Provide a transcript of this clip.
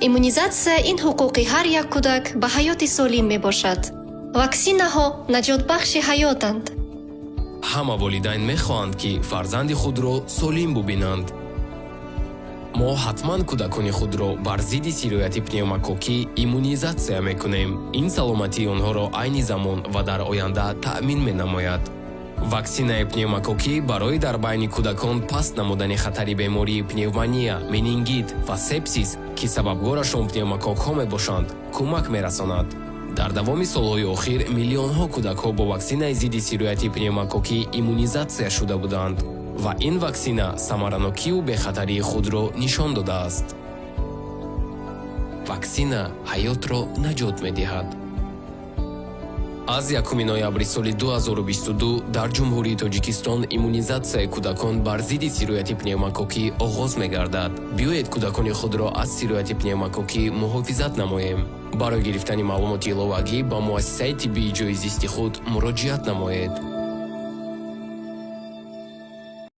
Иммунизатсия ин ҳуқуқи ҳар як кӯдак ба ҳаёти солим мебошад. Ваксинаҳо наҷотбахши ҳаётанд. Ҳама волидайн мехоҳанд, ки фарзанди худро солим бубинанд. Мо ҳатман кӯдакони худро бар зидди сирояти пневмококкӣ иммунизатсия мекунем. Ин саломатии онҳоро айни замон ва дар оянда таъмин менамояд. Ваксинаи пневмококкӣ барои дар байни кӯдакон паст намудани хатари бемории пневмония, менингит ва сепсис, ки сабабгорашон пневмококкҳо мебошанд, кӯмак мерасонад. Дар давоми солҳои охир миллионҳо кӯдакҳо бо ваксинаи зидди сирояти пневмококкӣ иммунизатсия шуда буданд ва ин ваксина самаранокию бехатарии худро нишон додааст. Ваксина ҳаётро наҷот медиҳад. Аз 1 ноябри соли 2022 дар Ҷумҳурии Тоҷикистон иммунизатсияи кӯдакон бар зидди сирояти пневмококкӣ оғоз мегардад. Биёед, кӯдакони худро аз сирояти пневмококкӣ муҳофизат намоем. Барои гирифтани маълумоти иловагӣ ба муассисаи тиббии ҷойи зисти худ муроҷиат намоед.